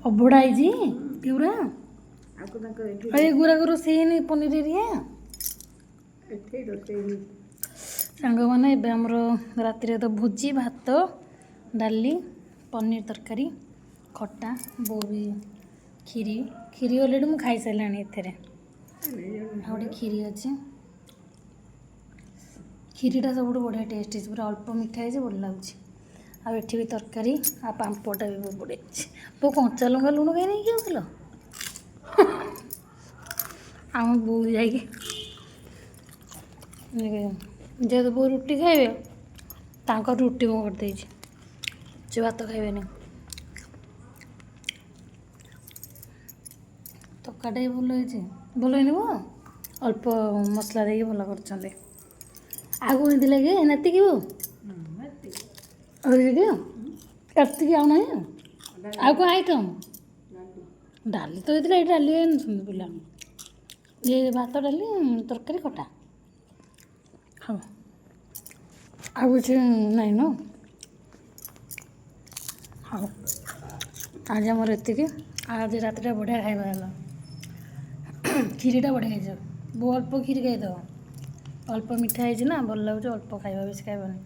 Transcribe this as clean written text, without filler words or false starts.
ଅବଢ଼ା ହେଇଛି ଏଗୁଡ଼ା? ଆଉ କଣ ତାଙ୍କର ଏଠି? ଆଉ ଏଗୁଡ଼ାକ ରୋଷେଇ ହେଇନି ପନିର ଏରିଆ? ଏଠି ରୋଷେଇ ହେଇଛି। ସାଙ୍ଗମାନେ, ଏବେ ଆମର ରାତିରେ ତ ଭୋଜି ଭାତ, ଡାଲି, ପନିର ତରକାରୀ, ଖଟା, ବୋଉ ବି କ୍ଷୀରି। କ୍ଷୀରି ଅଲରେଡ଼ି ମୁଁ ଖାଇସାରିଲାଣି ଏଥିରେ। ଆଉ ଗୋଟେ କ୍ଷୀରି ଅଛି। କ୍ଷୀରିଟା ସବୁଠୁ ବଢ଼ିଆ ଟେଷ୍ଟ ହେଇଛି, ପୁରା ଅଳ୍ପ ମିଠା ହେଇଛି, ଭଲ ଲାଗୁଛି। ଆଉ ଏଠି ବି ତରକାରୀ ଆଉ ପାମ୍ପଡ଼ଟା ବି ବହୁତ ବଢ଼ିଆ ହେଇଛି। ବୋଉ, କଞ୍ଚା ଲଙ୍କା ଲୁଣ କାଇଁ ନେଇକି ଯାଉଥିଲ? ଆମ ବୋଉ ଯାଇକି, ଯେହେତୁ ବୋଉ ରୁଟି ଖାଇବେ, ତାଙ୍କର ରୁଟି ମୁଁ କରିଦେଇଛି, ସେ ଭାତ ଖାଇବେନି। ତରକାରୀଟା ବି ଭଲ ହେଇଛି। ଭଲ ହେଇନି ବୋଉ? ଅଳ୍ପ ମସଲା ଦେଇକି ଭଲ କରିଛନ୍ତି। ଆଉ କ'ଣ ହେଇଥିଲା କି? ଏତିକି ବୋଉ? ଆଉ ଏତିକି, ଏତିକି, ଆଉ ନାହିଁ। ଆଉ କ'ଣ ଆଇଟମ୍? ଡାଲି ତ ହେଇଥିଲା ଏଇଠି, ଡାଲି ଆଣିଛନ୍ତି ପିଲା। ଇଏ ଭାତ, ଡାଲି, ତରକାରୀ, ଖଟା ହବ, ଆଉ କିଛି ନାହିଁ ନ। ହଉ, ଆଜି ଆମର ଏତିକି। ଆଉ ଆଜି ରାତିଟା ବଢ଼ିଆ ଖାଇବା ହେଲା। କ୍ଷୀରିଟା ବଢ଼ିଆ ହେଇଛି। ବୋଉ ଅଳ୍ପ କ୍ଷୀରି ଖାଇଦେବ, ଅଳ୍ପ ମିଠା ହେଇଛି ନା, ଭଲ ଲାଗୁଛି। ଅଳ୍ପ ଖାଇବା, ବେଶୀ ଖାଇବନି।